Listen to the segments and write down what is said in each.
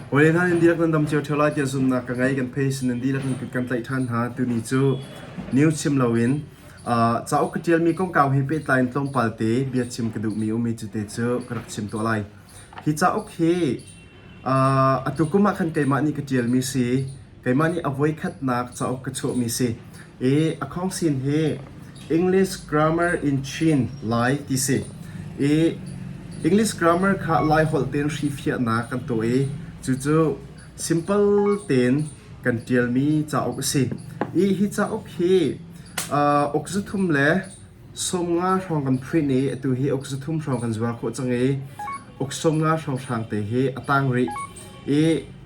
Hawi hna nan dihlak nan dam cio ṭheo lai tiah zumhnak ka ngei. Kan phei sin nan dihlak in kan tlaih ṭhan hna. Tuni cu news chim loin cauk ka ṭialmi kongkau he pehtlai in tlawmpal te bia chim ka duhmi um i cute cu ka rak chim tuah lai. Hi cauk hi atu kum ah khan keimah nih ka ṭialmi si. Keimah nih a voikhatnak cauk ka chuahmi si. I a khawngsin hi English Grammar in Chin Lai ti si. I English grammar kha Lai holh tein hrifiahnak kan tuah i cucu simple tein kan ṭialmi cauk a si. I hi cauk hi uk zathum le 50 hrawng kan print i atu hi uk zathum hrawng kan zuar khawh cang i uk 50 hrawnghrang te hi a tang rih. I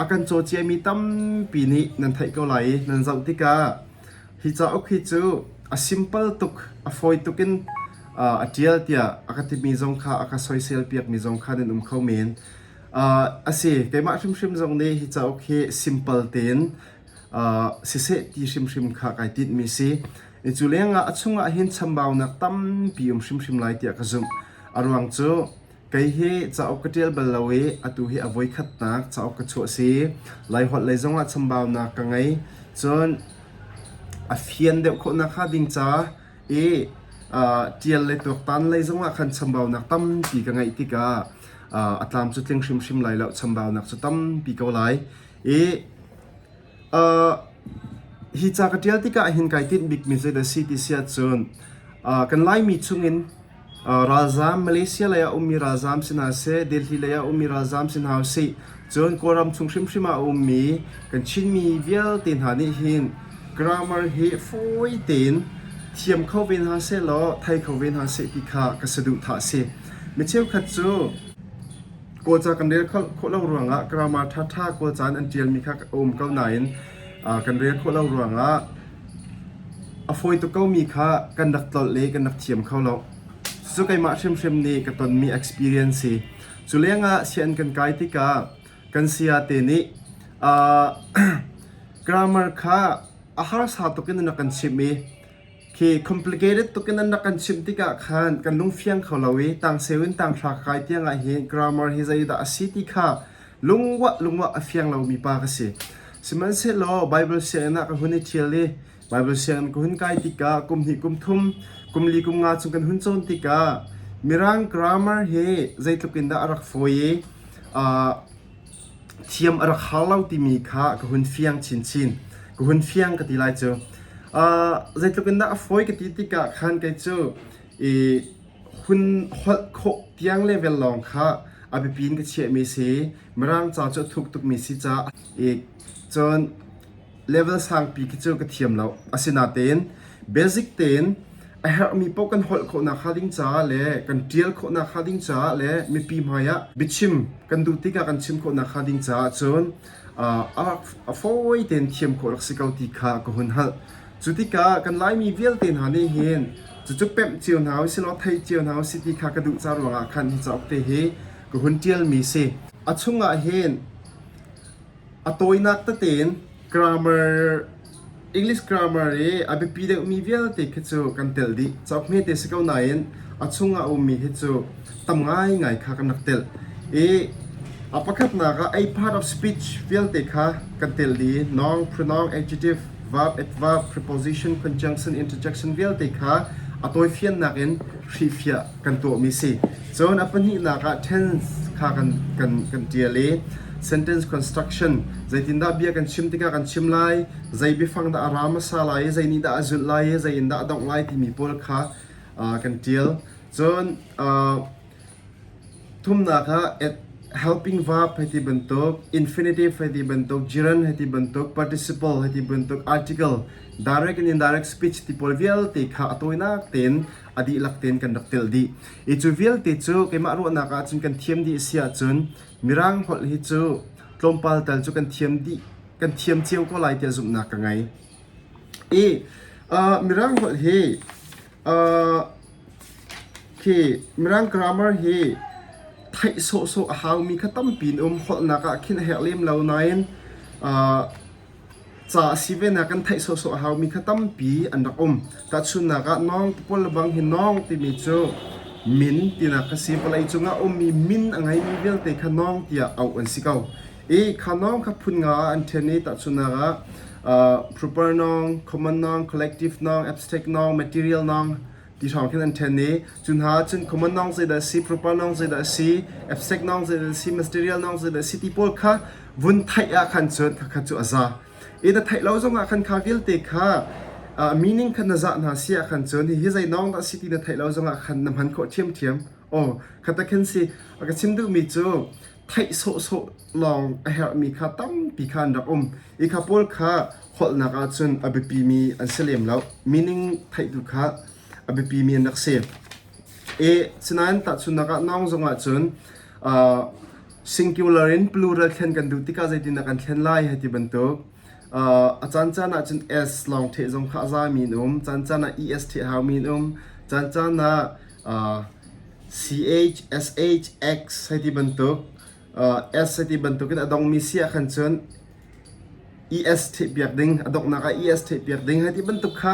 a kan caw ciami tampi nih nan theih ko lai i nan zoh tikah hi cauk hi cu a simple tuk, a fawi tuk in a ṭial tiah a ka timi zong kha a ka soisel piakmi zong kha nan um kho men. A si, keimah hrimhrim zong nih hi cauk hi simple tein siseh ti hrimhrim kha kai tinhmi si. Cu lengah a chungah hin chambaunak tampi um hrimhrim lai tiah ka zumh. A ruang cu Kei hi cauk ka ṭial bal lo i atu hi a voikhatnak cauk ka chuah si. Laiholh lei zongah chambaunak ka ngei. Cun a fian deuh khawh nakhnga ding ca i ṭial le tuaktan lei zongah khan chambaunak tampi ka ngeih tikah a tlam cu tling hrimhrim lai lo, chambaunak cu tampi ko lai. I hi ca ka ṭial tikah hin kai tinh bikmi zeidah a si ti si ahcun kan Laimi chungin Ralzaam Malaysia lei ah ummi ralzaam si hna seh, Delhi lei ah ummi ralzaam si hna usih, cun Kawlram chung hrimhrim ah a ummi kan Chinmi vialte hna nih hin grammar hi fawi tein thiam kho ve hna seh law thei kho ve hna seh ti kha ka saduhthah a si. Mi cheukhat cu Kawlca kan rel khawh lo ruangah grammar ṭhaṭha Kawlca in an ṭialmi kha a um ko nain kan rel khawh lo ruangah A fawi tuk komi kha kan rak tlolh i kan rak thiam kho lo. Cucu keimah hrimhrim nih ka tonmi experience si. Cu lengah sianginn kan kai tikah kan sayate nih uh, grammar kha a harsa tuk in an rak kan chimh i khi complicated tuk in an rak kan chimh tikah khan kan lungfiang kho lo i tangseu in tanghra ka kai tiang ah hin grammar hi zeidah a si ti kha lungwah lungwah a fiang lomi pa ka si. Sihmanhsehlaw Baibal sianginn ah ka hun i ṭhial i Baibal sianginn ka hun kai tikah kum hnih kum thum, kum li kum nga chung kan hun cawn tikah Mirang grammar hi zeitluk in dah a rak fawi i uh, thiam a rak har lo timi kha ka hun fiang chinchin. Ka hun fiang ka ti lai cu. Uh, zeitluk in dah a fawi ka ti tikah khan kei cu i hun holh khawh tiang level lawng kha a biapi in ka chiahmi si. Mirang ca cu a thuk tukmi si caah i cun level sangpi khi cu ka thiam lo. Asinain basic tein a herhmi paoh kan holh khawhnak hnga ding caah le kan ṭial khawhnak hnga ding caah le mipi hmaiah biachim kan duh tikah kan chim khawhnak hnga ding caah cun a fawi tein thiam khawh rak si ko ti kha ka hun hngalh. Cu tikah kan Laimi vialte hna nih hin cucu pemh cio hna usih law thei cio hna usih ti kha ka duh ca ruangah khan hi cauk te hi ka hun ṭialmi si. A chungah hin a tawinak tete in grammar English grammar i a biapi deuhmi vialte khi cu kan telh dih. Cauk hmete si ko nain a chungah a ummi hi cu tam ngaingai kha kan rak telh. I a pakhatnak ah a part of speech vialte kha kan telh dih. Noun, pronoun, adjective, verb, adverb, preposition, conjunction, interjection vialte kha a tawifiannak in hrihfiah kan tuahmi si. Cun a pahnihnak ah tense kha kan, kan, kan ṭial i sentence construction zeitindah bia kan chim tikah kan chim lai, zei biafang dah a ra hmasa lai i zei nih dah a zulh lai i zei in dah a dongh lai timi pawl kha uh, kan ṭial. Cun uh, Thumnak ah helping verb hei ti bantuk, infinitive hei ti bantuk, gerund hei ti bantuk, participle hei ti bantuk, article, direct and indirect speech ti pawl vialte kha a tawinak tein a dihlak tein kan rak telh dih. I cu vialte cu keimah ruahnak ahcun kan thiam dih si ahcun Mirang holh hi cu tlawmpal tal cu kan thiam dih kan thiam cio ko lai tiah zumhnak ka ngei. I uh, Mirang holh hi uh, Khi Mirang grammar hi theih sawhsawh a haumi kha tampi in um. Holhnak ah khin a herh lem lo nain uh, ca a si ve nak kan theih sawhsawh a haumi kha tampi an rak um. Tahchunhnak ah nawng pawl le bang hi nawng timi cu min tinak kha si. Vawlei cungah ummi min a ngeimi vialte kha nawng tiah auh an si ko. I kha noun kha phun nga ah an ṭhen i tahchunhnak ah proper noun, common noun, collective noun, abstract noun, material noun ti hrawng khin an ṭhen i cu hna ahcun common noun zeidah a si, proper noun zeidah a si, abstract noun zeidah a si, material noun zeidah a si ti pawl kha vun theih ah khan cun khakha cu a za. I na theih lo zongah khan kha vialte kha meaning kha na zah hna si ah khan cun hihi zei noun dah a si ti na theih lo zongah khan na hman khawh ṭhiamṭhiam. Aw, khata khin si. A ka chim duhmi cu theih sawhsawh lawng a herhmi kha tampi kha an rak um. I kha pawl kha holhnak ahcun a biapimi an si lem lo. Meaning theih tu kha a biapimi an rak si. E, sinain tahchunhnak ah nawng zong ahcun uh, singular in plural thlen kan duh tikah zeitindah kan thlen lai hei ti bantuk. Uh, a caan caan ahcun s lawng theh zong kha a zami an um, caan caan ah es theh haumi an um, caan caan ah uh, ch, sh, x hei ti bantuk uh, s hei ti bantuk in a dongmi si ah khan cun es theihpiak ding a donghnak ah es theihpiak ding hei ti bantuk kha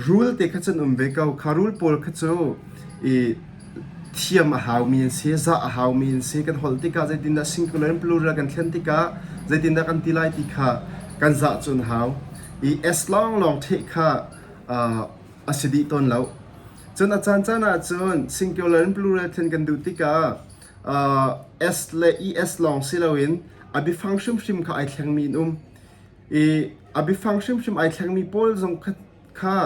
rule te kha cun um ve ko kha rule pawl kha cu i thiam a haumi an si zah a haumi an si kan holh tikah zeitindah singular in plural kan thlen tikah zeitindah kan ti lai ti kha kan zah cun hau i s lawng lawng theh kha uh, a si dih tawn lo Cun a caancaan ahcun singular in plural thlen kan duh tikah S le ES lawng si loin a biafang hrimhrim kha ai thlengmi an um. I a biafang hrimhrim ai thlengmi pawl zong kha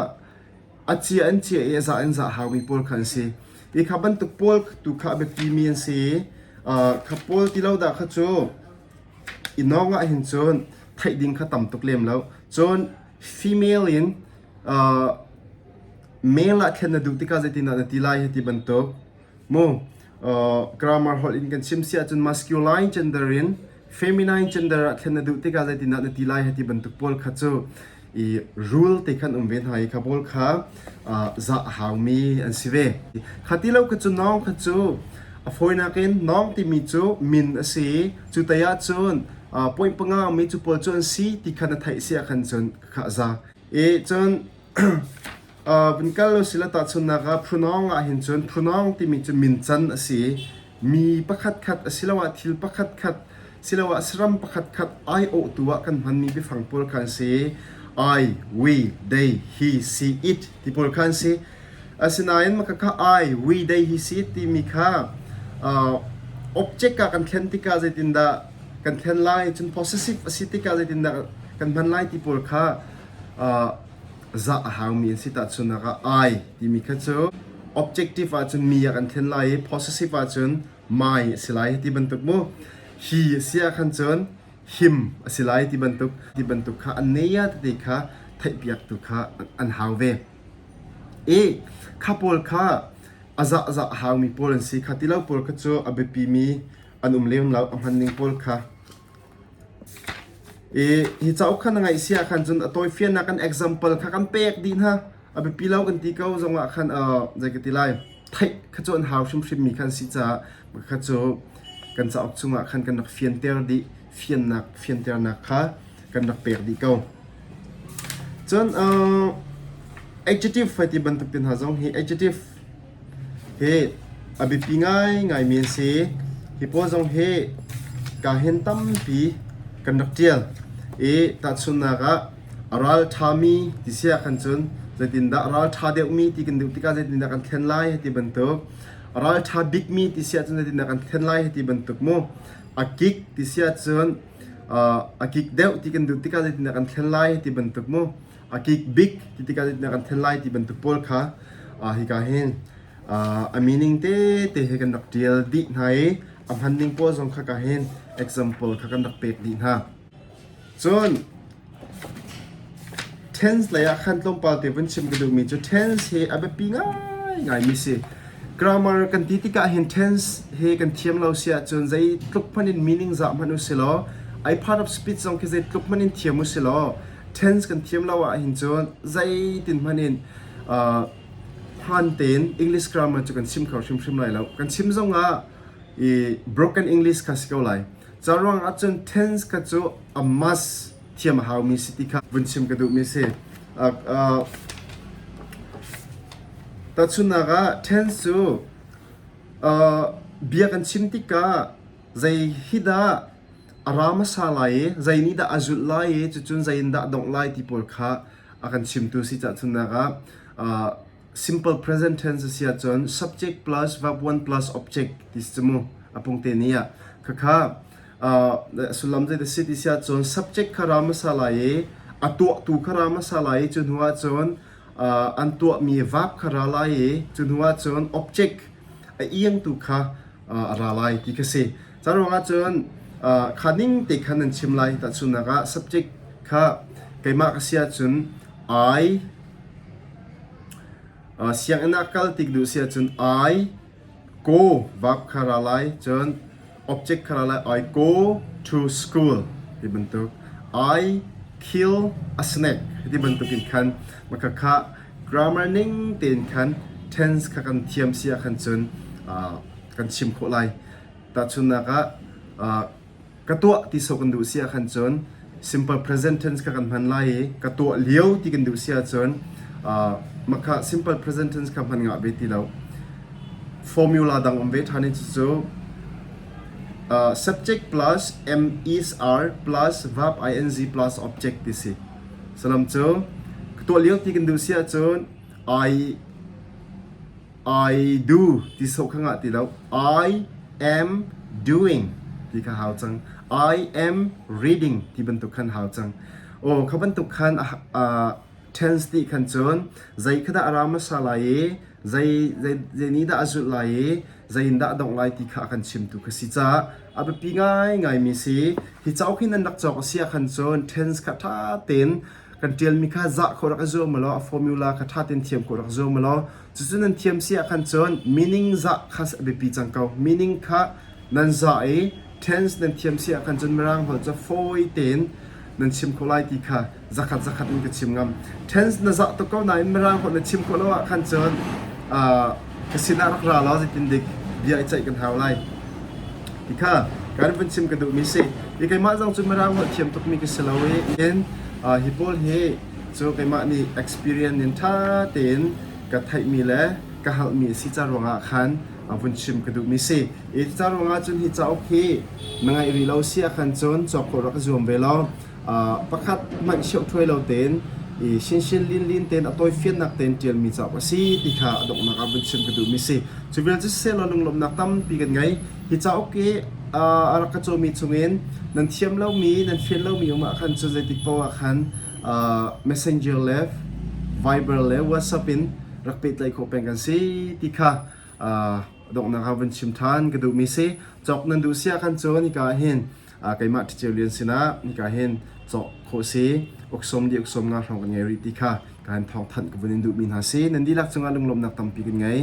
a cia an cia i a zah an zah haumi pawl kha an si. I kha bantuk pawl tu kha a biapimi an si i kha pawl ti lo dah kha cu i nawng ah hin cun theih ding kha tam tuk lem lo. Cun female in Male ah thlen na duh tikah zeitindah na ti lai hei ti bantuk. Mu grammar holh in kan chim si ahcun masculine gender in feminine gender ah thlen na duh tikah zeitindah na ti lai hei ti bantuk pawl kha cu i rule te khan um ve hna i kha pawl kha zah a haumi an si ve. Kha ti lo kha cu nawng kha cu a fawinak in nawng timi cu min a si i cu tai ahcun point panga mi cu pawl cu an si ti kha na theih si ah khan cun kha a za. I cun Vun kal usila tahchunhnak ah phunawng ah hin cun phunawng timi cu mincan a si i mi pakhatkhat asiloah thil pakhatkhat siloah saram pakhatkhat aiawhtu ah kan hmanmi biafang pawl kha an si i I, we, they, he, she, it ti pawl kha an si. Asinain maka kha I, we, they, he, she, it timi kha object ah kan thlen tikah zeitindah kan thlen lai, cun possessive a si tikah zeitindah kan hman lai ti pawl kha zah a haumi an si tahchunhnak ah I timi kha cu objective ahcun mi ah kan thlen lai i possessive ahcun my a si lai ti bantuk mu he a si ah khan cun him a si lai ti bantuk ti bantuk kha an nei ah tete kha theihpiaktu kha an hau ve i kha pawl kha a zah zah a haumi pawl an si kha ti lo pawl kha cu a biapi mi an um lem lo a hman ning pawl kha I hi cauk kha na ngaih si ah khan cun a tawifiannak kan example kha kan pek dih hna. A biapi lo kan ti ko zongah khan zei ka ti lai theih kha cu an hau hrimhrim mi khan si caah kha cu kan cauk chungah khan kan rak fianter dih fiannak fianternak kha kan rak pek dih ko. Cun adjective fai ti bantuk te hna zong hi adjective Hi a biapi ngaingaimi an si. Hi pawl zong hi kahin tampi kan rak ṭial i tahchunhnak ah a ralṭhami ti si ahkhan cun zeitindah a ralṭha deuhmi ti kan duh tikah zeitindah kan thlen lai ti bantuk, a ralṭha bikmi ti si ahcun zeitindah kan thlen lai ti bantuk mu. A kik ti si ahcun a kik deuh ti kan duh tikah zeitindah kan thlen lai ti bantuk mu. A kik bik ti tikah zeitindah kan then lai ti bantuk pawl kha hika hin a meaning tete he kan rak ṭial dih hna i a hman ning pawl zong kha ka hin example kha kan rak pek dih hna. Cun tense lei ah khan tlawmpal te vun chim ka duhmi cu tense hi a biapi ngaingaimi si. Grammar kan ti tikah hin tense hi kan thiam lo si ahcun zeitluk hmanh in meaning zah hmanh u si law ai part of speech zong khi zeitluk hmanh in thiam u si law tense kan thiam lo ahhin cun zeitin hmanh in hmaan tein English grammar cu kan chim kho hrimhrim lai lo. Kan chim zongah i broken English kha si ko lai. Ca ruang ahcun tense kha cu a must thiam a haumi si ti kha vun chim ka duhmi si. Tahchunhnak ah tense cu bia kan chim tikah zei hi dah. a ra hmasa lai i zei nih dah a zulh lai i cucun zei in dah a dongh lai ti pawl kha a kan chimtu si cah chunnak ah simple present tense a si ahcun subject plus verb one plus object ti si cu mu a pungte ni ah khakha sullam zei ti si ti si ahcun subject kha ra hmasa lai i a tuahtu kha ra hmasa lai i cu hnu ahcun an tuahmi verb kha ra lai i cu hnu ahcun object a iangtu kha a ra lai ti kha si. Ca ruangah cun kha ning te khan nan chim lai. Tahchunhnak ah subject kha keimah ka si ahcun I sianginn ah kal tik duh si ahcun I go verb kha ra lai. Cun object kha ra lai. I go to school ti bantuk. I kill a snake ti bantuk in khan maka kha grammar ning tein khan tense kha kan thiam si ah khan cun kan chim khawh lai. Tahchunhnak ah ka tuah ti sawh kan duh si ah khan cun simple present tense kha kan hman lai i ka tuah lio ti kan duh si ahcun mah simple present tense kha hman ngah ve ti lo. Formula dang um ve ṭhan i cucu subject plus am is are plus verb ing plus object ti si. Salam cu ka tuah lio ti kan duh si ahcun I I do ti sawh kha ngah ti lo. I am doing ti kha hau cang. I am reading ti bantuk khan hau cang. Aw kha bantuk khan uh, tense ti khan cun zei kha dah a ra hmasa lai i zei zei zei nih dah a zulh lai i zei in dah a dongh lai ti kha a kan chimtu kha si caah a biapi ngaingai mi si. Hi cauk hi nan rak cawk a si ah khan cun tense kha ṭha tein kan ṭialmi kha zah khawh rak i zuam law a formula kha ṭha tein thiam khawh rak zuam law cucu nan thiam si ah khan cun meaning zah kha a biapi cang ko. Meaning kha nan zah i tense nan thiam si ah khan cun mirang holh cu fawi tein nan chim khawh lai ti kha zakhat zakhat in ka chim ngam. Tense na zah tuk ko nain mirang holh na chim khawh lo ah khan cun ka sinah rak ra law zeitin dik bia i ceih kan hau lai. Ti kha kan vun chim ka duhmi si. I keimah zong cu mirang holh thiam tukmi ka si lo i in hi pawl hi cu keimah nih experience in ṭha tein ka theihmi le ka halmi a si ca ruangah khan vun chim ka duhmi si. I ca ruangah cun hi cauk hi na ngaih rih lo si ah khan cun cawk khawh rak i zuam ve law pakhat hmanh ṭhuai lo tein i sinsin linlin tein a tawifiannak tein ṭialmi cauk a si ti kha a donghnak ah vun chim ka duhmi si. Cu vial cu siseh law lunglawmhnak tampi kan ngei. Hi cauk hi a rak ka cawmi chungin nan thiam lomi, nan fian lomi um ah khan cun zeitik paoh ah khan Messenger le Viber le WhatsApp in rak pehtlaih khawh peng kan si ti kha donghnak ah vun chim ṭhan ka duhmi si. Cawk nan duh si ah khan cun hika ah hin keimah Ṭhiceu Lian sinah hika hin cawk khawh si. Uksawm di uksawm nga hrawng kan ngei rih ti kha ka han thawngthanh ka vun in duhmi hna si. Nan dihlak cungah lunglawmhnak tampi kan ngei.